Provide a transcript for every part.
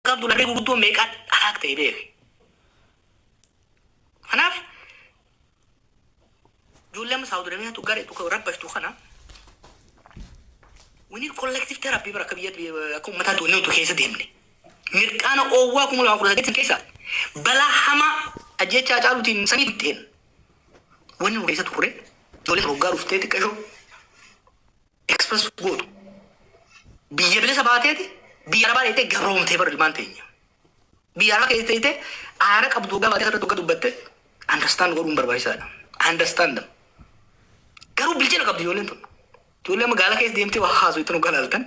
Qabdu larree gurguddoo meeqaan alaak ta'e beeke. Kanaaf ijoollee amma Saawud Arabiyaatu gara rabbashtu kana, we need collective therapy bara akka biyya akka uummataatti wanni nuti keessa deemne. Mirqaana oowwaa 2018 keessa balaa hamaa ajjeechaa Hacaaluutiin samii tuqxeen wanni nu keessa turre, ijoollee hoggaa dhuftee xiqqashoo express gootu. Biyya bilisa baateeti biyya arabaa dheetee gabroomtee bara ilmaan teenya. Biyya arabaa keessa teessee aara qabdu hoggaa baatee asirratti hoggaa dubbatte understand godhuun barbaachisaadha. Understand them. Garuu bilchina qabdi ijoolleen tun. Ijoollee magaalaa keessa deemtee waa haasoo ittiin hoggaa laaltan.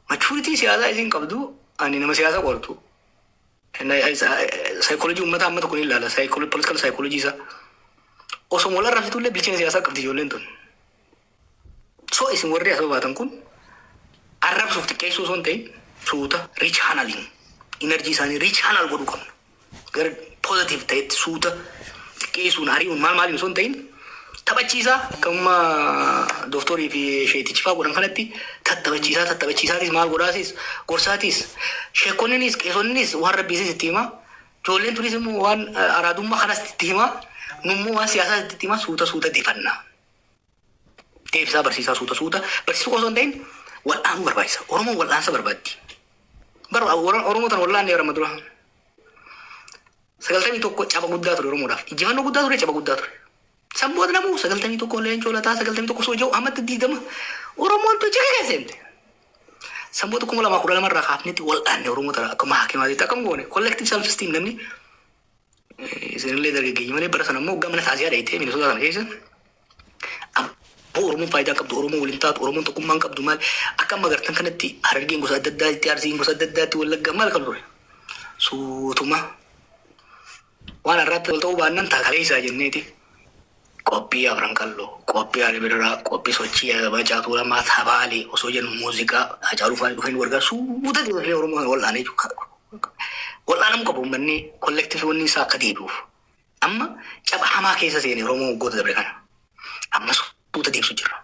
Maturity siyaasaa isiin qabdu, ani nama siyaasa qortu. Saayikoolojii uummataa amma tokko ni ilaala. Political psychology isaa. Osoo wal arrabsitullee bilchina siyaasaa qabdi ijoolleen tun. So isin warri asaba baatan kun arrabsuuf xiqqeessuu osoo hin ta'in suuta rechanneling energy isaanii rechannel godhuu qabna. Gara positive ta'etti suuta xiqqeessuun, ari'uun, maal maaliin osoo hin ta'in taphachiisaa, akkuma dooktorii fi sheetichi fa'aa godhan kanatti tattaphachiisaa tattaphachiisaatis, maal godhaasis, gorsaatis, sheekonninis qeesonninis waan rabbiisis itti himaa, ijoolleen tunis immoo waan araadummaa kanas itti himaa, nummoo waan siyaasaas itti himaa, suuta suuta deefannaa. Deebisaa barsiisaa, suuta suuta barsiisuu osoo hin ta'in wal'aanuu barbaachisa. Oromoon wal'aansa barbaaddi. Bara Oromoo tan wal'aanne bara dura. 91 caba guddaa ture Oromoodhaaf. Injifannoo guddaa ture, caba guddaa ture. San booda namuu 91 leencoo lataa 91 soo jiru ammatti 20 Oromoon tu jika keessa seente. San booda 2012 irraa kaafnetti wal'aanne Oromoo tana akkuma hakimaatitti akkam goone collective self esteem. Namni isinillee dargaggeeyyii malee bara sana immoo gamna taasisaa dheeyitee Minnesota sana keessa abboo Oromoon faayidaa qabdu, Oromoon waliin taatu, Oromoon tokkummaa hin qabdu, maal akka amma agartan kanatti Harargeen gosa adda addaatti, Arsiin gosa adda addaatti, Wallagga maal kan ture. Suutuma waan har'aatti wal ta'uu baannan taakalee isaa jenneeti qophii Afran Qalloo, qophii Ali Birraa, qophii sochii Macaa Tuulamaa Tabaalee osoo jennu muuziqaa Hacaaluu faanii dhufeen wargaa suuta deemee Oromoo kana wal'aanee jechuudha. Wal'aanamuu qabu uummanni collective wanni isaa akka deebi'uuf. Amma caba hamaa keessa seene Oromoo waggoota dabre kana. Amma suuta deemsu jirra.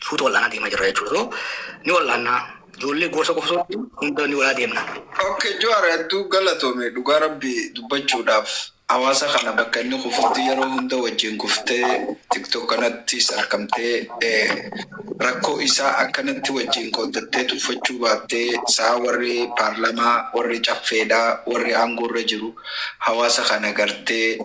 Suuta wal'aanaa deemaa jirra jechuudha. So ni wal'aannaa. Ijoollee gorsa qofa osoo hin ta'in hunda ni walaa deemna. Okay, Jawaar, hedduu galatoome. Dhugaa rabbi dubbachuudhaaf hawaasa kana bakka inni kufutti yeroo hunda wajjin kuftee, TikTok kanattis argamtee, rakkoo isaa akkanatti wajjin qooddattee tuffachuu baattee sa'a warri paarlamaa, warri caffeedhaa, warri aangoorra jiru hawaasa kana gartee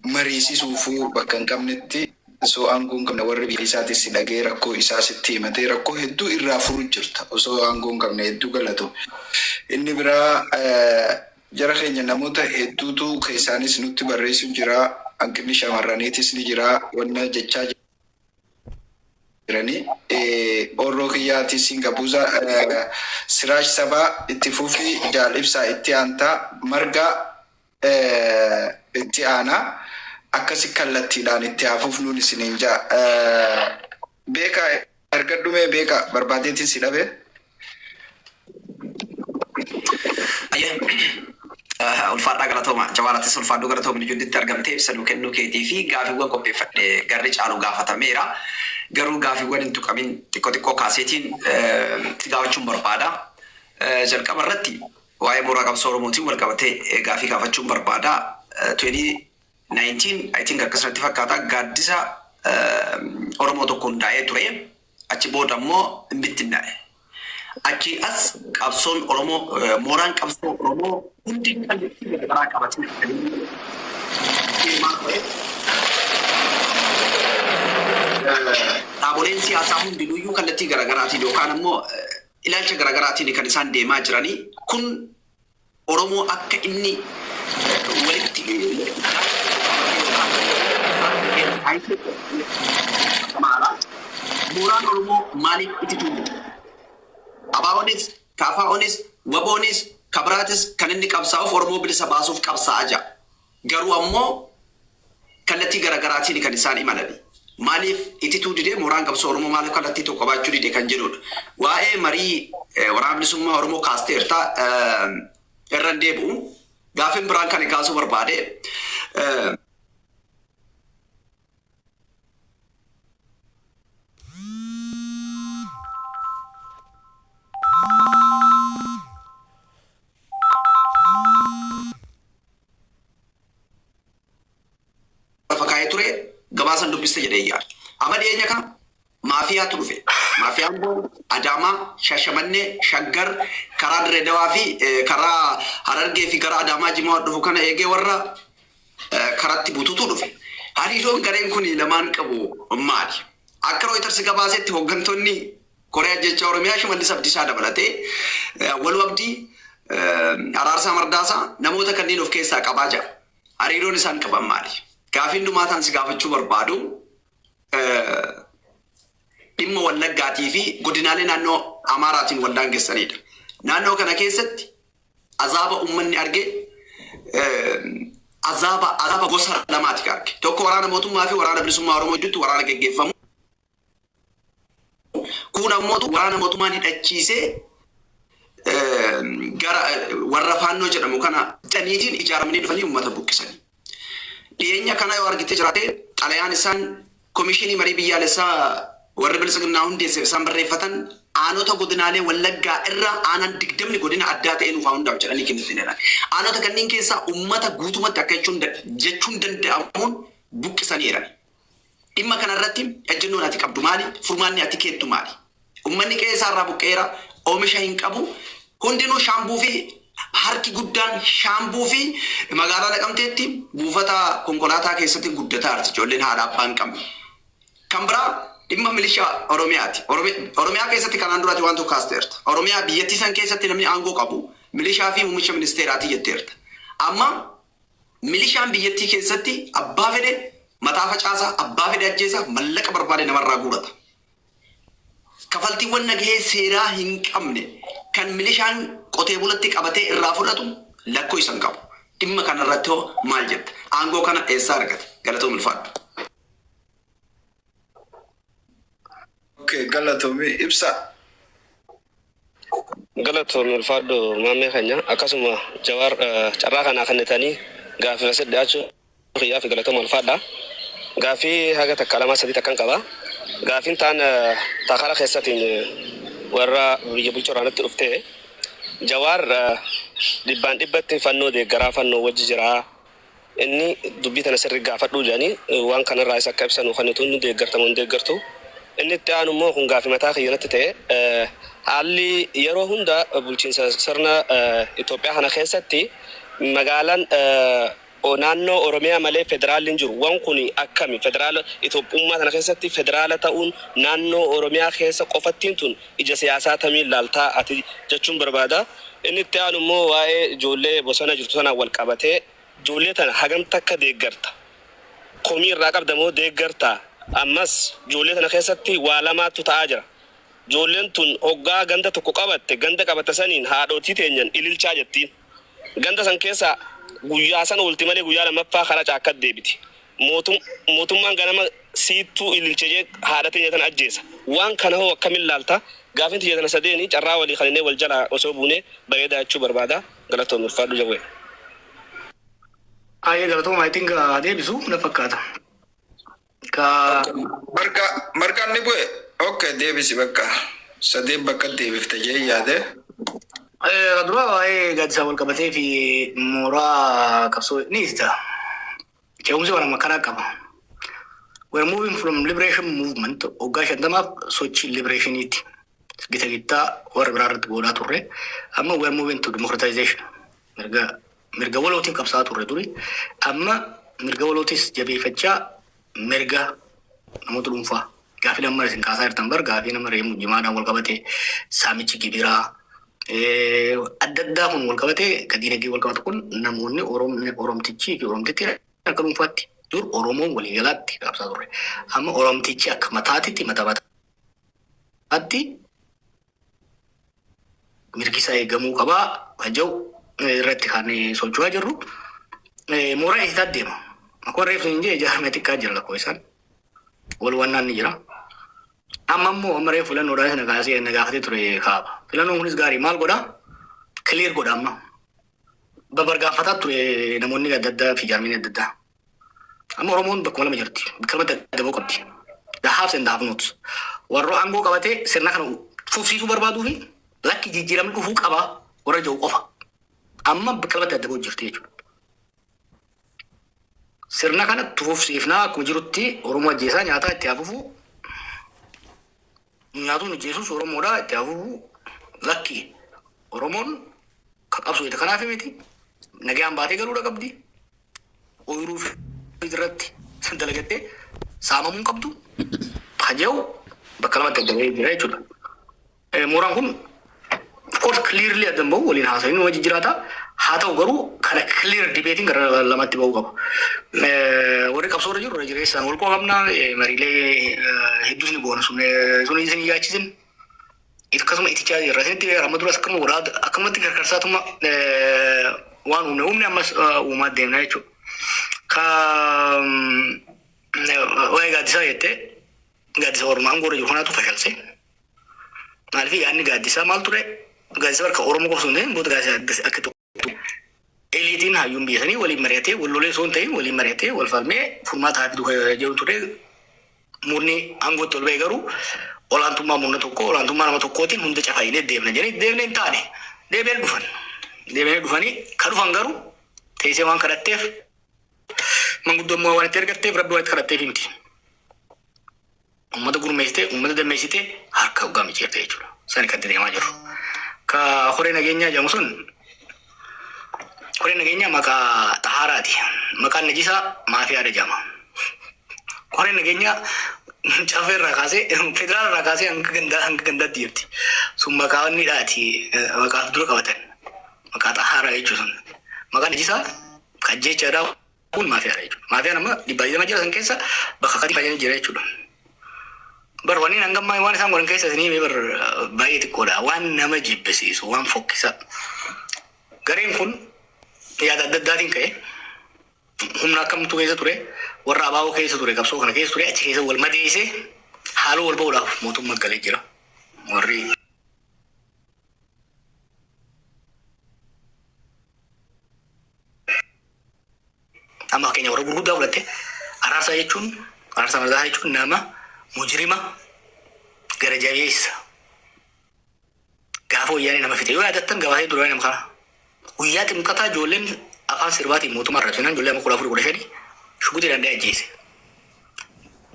mariisisuufuu bakka hin qabnetti, osoo aangoo hin qabne warri biyya isaatis si dhagee rakkoo isaa sitti himatee rakkoo hedduu irraa furu jirta osoo aangoo hin qabne. Hedduu galatoome. Inni biraa, jara keenya, namoota hedduutu keessaanis nutti barreessu jira. Hanqinni shamarraniitis ni jira. Wanna jechaa jiranii. Orroo kiyyaatis hin gabuuza. Siraaj Sabaa itti fufi, Jaal Ibsaa itti aantaa, Margaa itti aanaa, akkasi kallattiidhaan itti hafuuf nuun isiniin jaa. Beekaa erga dhumee beekaa barbaadeetiin si dhabe. Ayyee. Ulfaadhaa, galatooma. Jawaaratis ulfaadhuu, galatoomni jidduutti argamtee ibsa nuu kennuu keetii fi gaafiiwwan qopheeffadhe garri caalu gaafatameera. Garuu gaafiiwwan hin tuqamin xiqqoo xiqqoo kaaseetiin si gaafachuun barbaada. Jalqaba irratti waa'ee mooraa qabsoo Oromootiin wal qabatee gaafii gaafachuun barbaada. 2019 I think akkasumatti fakkaata, gaaddisa Oromoo tokko hundaa'ee ture. Achi booda immoo hin bittinnaa'e. Achii as qabsoon Oromoo, mooraan qabsoo Oromoo hundi kallattii garaagaraa qabatee kan inni deemaa ture. Dhaaboleen siyaasaa hundinuyyuu kallattii garaagaraatiin yookaan immoo ilaalcha garaagaraatiin kan isaan deemaa jiranii kun Oromoo akka inni walitti mooraan Oromoo maaliif itituu? ABOnis, KFOnis, WBOnis, Kabiraatis kan inni qabsaa'uuf Oromoo bilisa baasuuf qabsaa'aa jira. Garuu ammoo kallattii garaagaraatiin kan isaan imalani. Maaliif itituu didee? Mooraan qabsoo Oromoo maaliif kallattii tokko qabaachuu dide kan jedhudha. Waa'ee marii waraana bilisummaa Oromoo kaasteerta, irra hin deebi'u. Gaaffiin biraan kan kaasuu barbaade, Dubbiste jedhee yaada. Amma dhiyeenya kana maafiyaatu dhufe. Maafiyaan kun Adaamaa, Shashamannee, Shaggar, karaa Dirree Dawaa fi karaa Harargee fi gara Adaamaa Jimaa dhufu kana eegee warra karatti bututu dhufe. Hariiroon gareen kun lamaan qabu maali? Akka Reuters gabaasetti hooggantoonni Kooriyaa jecha Oromiyaa Shimallis Abdiisaa dabalatee Waluu Abdii, Araarsaa Mardaasaa namoota kanneen of keessaa qabaa jira. Hariiroon isaan qaban maali? Gaafiin dhumaataan si gaafachuu barbaadu dhimma Wallaggaatii fi godinaalee naannoo Amaaraatiin waldaan geessanidha. Naannoo kana keessatti azaaba uummanni arge azaaba gosa lamaati kan arge. Tokko waraana mootummaa fi waraana bilisummaa Oromoo gidduutti waraana geggeeffamu. Kun ammoo waraana mootummaan hidhachiisee gara warra faannoo jedhamu kana xaniitiin ijaaramanii dhufanii uummata buqqisanii. Dhiyeenya kana yoo argite jiraate, xalayaan isaan komishinii marii biyyaalessaa warri bilisiginnaa hundeesseef isaan barreeffatan, aanota godinaalee Wallaggaa irra aanaan 20 godina addaa ta'e nuuf haa hundaa'u jedhanii kennitanidha. Aanota kanneen keessaa uummata guutumatti akka jechuun danda'amuun buqqisaniiran. Dhimma kanarratti ejjennoon ati qabdu maali? Furmaanni ati keettu maali? Uummanni qe'ee isaarraa buqqeera, oomisha hin qabu. Hundinuu Shaambuu fi harki guddaan Shaambuu fi magaalaa Naqamteetti buufata konkolaataa keessatti guddataa jirti ijoolleen haadha abbaa hin qabne. Kan biraa dhimma milishaa Oromiyaati. Oromiyaa keessatti kanaan duraati waan tokko kaasteerta. Oromiyaa biyyattii san keessatti namni aangoo qabu milishaa fi muummicha ministeeraati jetteerta. Amma milishaan biyyattii keessatti abbaa fedhe mataa facaasaa, abbaa fedhe ajjeesaa, mallaqa barbaade namarraa guurata. Kafaltiiwwan nagahee seeraa hin qabne kan milishaan qotee bulatti qabatee irraa fudhatu lakkoo isan qabu. Dhimma kanarratti hoo maal jetta? Aangoo kana eessaa argate? Galatoom, ulfaadhu. Okay, galatoomi, Ibsa. Galatoom, ulfaadhu maammee keenya. Akkasuma Jawaar, carraa kanaa kennitanii gaafii asi dhiyaachuu kiyyaa fi galatooma, ulfaadha. Gaafii haga takka, lama, sadii takkan qaba. Gaafiin taan takara keessatiin warra biyya bulchuu irraanitti dhuftee, Jawaar dhibbaan dhibbatti fannoo deeggaraa, fannoo wajji jiraa. Inni dubbii tana sirri gaafadhuu jedhanii waan kanarraa isa akka ibsanu kan inni deeggartamu hin deeggartu. Inni itti aanu immoo kun gaafii mataa kiyyanatti ta'e, haalli yeroo hunda bulchiinsa sirna Itoophiyaa kana keessatti magaalaan naannoo Oromiyaa malee federaalli hin jiru. Waan kun akkami? Federaala Itoophummaa kana keessatti federaala ta'uun naannoo Oromiyaa keessa qofattiin tun ija siyaasaa tamiin laaltaa ati jechuun barbaada. Inni itti aanu immoo waa'ee ijoollee bosona jirtu sanaan wal qabatee, ijoollee tana hagam takka deeggarta? Komii irraa qabda moo deeggarta? Ammas ijoollee tana keessatti waa lamaatu ta'aa jira. Ijoolleen tun hoggaa ganda tokko qabatte, ganda qabatte saniin haadhotii teenyan ililchaa jettiin. Ganda san keessa guyyaa san oolti malee guyyaa lammaffaa karaa caakkat deebiti. Mootummaan ganama siittuu ililche jee haadha teenya tana ajjeesa. Waan kana hoo akkamiin laalta? Gaafin tiyya tana sadeeni, carraa walii kaninee wal jalaa osoo buunee bareedaa jechuu barbaada. Galatoon, ulfaadhu jawwee. Ayyee, galatooma. I think deebisu na fakkaata. Ka Marga, margaan ni bu'e. Okay, deebisi bakka. Sadeen bakka deebifte jee yaade. Dura waa'ee gaaddisaa wal qabatee fi mooraa qabsoo ni ibsita. Ce'umsi waan akkanaa qaba. We are moving from liberation movement, waggaa 50f sochii liberationiiti. Gita gittaa warra biraa irratti godhaa turre. Amma we are moving to democratization. Mirga walootiin qabsaa turre duri. Amma mirga walootis jabeeffachaa mirga namoota dhuunfaa. Gaafii nama isin kaasaa jirtan bar, gaafii nama reemu jimaadhaan wal qabate, saamichi gibiraa adda addaa kun wal qabate, ka diinagdee wal qabatu kun, namoonni Oromtichii fi Oromtittiin akka dhuunfaatti, dur Oromoon waliigalaatti qabsaa turre. Amma Oromtichi akka mataatitti, mataa mataatti mirgi isaa eegamuu qabaa kan jedhu irratti kan socho'aa jirru. Mooraa eessisaa deema. Akkuma reefsu hin jee, ijaarame xiqqaa jira lakkoofsaan. Wal wannaan ni jira. Amma immoo amma reefu filannoodhaan sana kaasee na gaafatee ture kaaba. Filannoon kunis gaarii maal godhaa? Clear godha amma. Babargaafataa ture namoonni adda addaa fi jaarmiin adda addaa. Amma Oromoon bakkuma lama jirti. Bakka lamatti adda ba'uu qabdi. The haves and the have nots. Warra aangoo qabatee sirna kana fufsiisuu barbaaduu fi lakki jijjiiramni dhufuu qaba warra jiru qofa. Amma bakka lamatti adda ba'uu jirti jechuudha. Sirna kana tufufsiifnaa akkuma jirutti Oromoo ajjeesaa nyaataa itti hafufu, nyaatuun ajjeesus Oromoodhaa itti hafufu, lakki, Oromoon ka qabsoo ita kanaaf miti, nagaan baatee galuudha qabdi, ooyiruu irratti dalagattee saamamuu hin qabdu haja'u bakka lamatti adda bahee jira jechuudha. Mooraan kun of course clearly adda hin bahu, waliin haasa'in nama jijjiiraata. Haa ta'u garuu kana clear debating gara lamatti bahuu qaba. Warri qabsoo irra jiru irra jireessaan wal qabna, mariilee hedduus ni goona, sun sun isin yaachisin. Akkasuma itichaa jirra. Isinitti amma duras akkuma godhaa akkamatti karkarsaatuma waan uumne uumne ammas uumaa deemna jechuudha. Ka waa'ee gaaddisaa jettee, gaaddisa Oromoo aangoo irra jiru kanaatu fashalse. Maaliif yaadni gaaddisaa maal ture? Gaaddisa bakka Oromoo qofa osoo hin ta'in booda gaaddisa akka tokko eliitiin hayyuun biyya sanii waliin mari'atee, wal lolee osoo hin ta'in waliin mari'atee wal falmee furmaata haa fidu jedhu ture. Murni aangootti ol ba'e garuu olaantummaa murna tokko, olaantummaa nama tokkootiin hunda cafaayinee deemna jedhanii deemnee hin taane, deebi'anii dhufan. Deebi'anii dhufanii ka dhufan garuu teessee waan kadhatteef, manguddummaa waan itti ergatteef, rabbi waan itti kadhatteef miti. Uummata gurmeessitee, uummata dammeessitee harka hoggaa micciirte jechuudha. Sani kan itti deemaa jiru. Ka horee nageenyaa jedhamu sun, horee nageenyaa maqaa xahaaraati. Maqaan najisaa maafiyaadha jedhama. Horee nageenyaa caffee irraa kaasee, federaala irraa kaasee hanga gandaa hanga gandaatti jirti. Sun maqaa wanniidhaati, maqaa dura qabatan. Maqaa xahaaraa jechuun sun. Maqaan najisaa kan jechaadha kun maafiyaadha jechuudha. Maafiyaan amma 120 jira, san keessa bakka kati fayyanii jira jechuudha. Bar wanni hangammaa waan isaan godhan keessa isinii bar baay'ee xiqqoodha. Waan nama jibbisiisu, waan fokkisaa. Gareen kun yaada adda addaatiin ka'e, humna akkamtu keessa ture, warra abaaboo keessa ture, qabsoo kana keessa ture, achi keessa wal madeessee haaloo wal ba'uudhaaf mootummaa galee jira. Warri amma fakkeenya warra gurguddaa fudhatte, Araarsaa jechuun, Araarsaa Mardaasaa jechuun nama mujrima gara jabeessa gaafa wayyaanee nama fixe yoo yaadattan gabaasee dura nama kana. Guyyaa ximqataa ijoolleen afaan sirbaatiin mootummaa arrabsinaan, ijoollee amma 14, 15 shugutii danda'e ajjeese.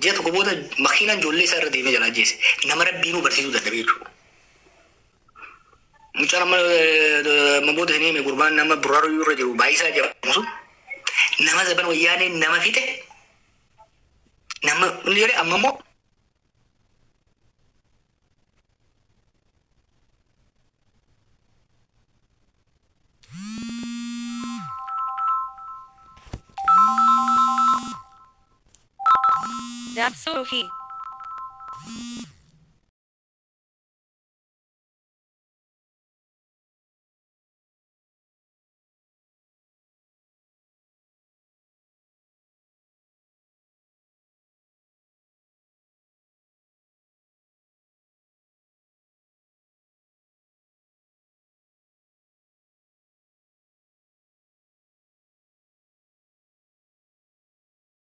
Ji'a tokko booda makiinaan ijoollee isaa irra deemee jala ajjeese. Nama rabbiinuu barsiisuu dadhabe jechuudha. Mucaan amma amma booda isin hime, gurbaan nama buraaruyyuu irra jiru baay'isaa jedhamu sun nama zaban wayyaanee nama fixe, nama inni jedhe amma immoo That's so he.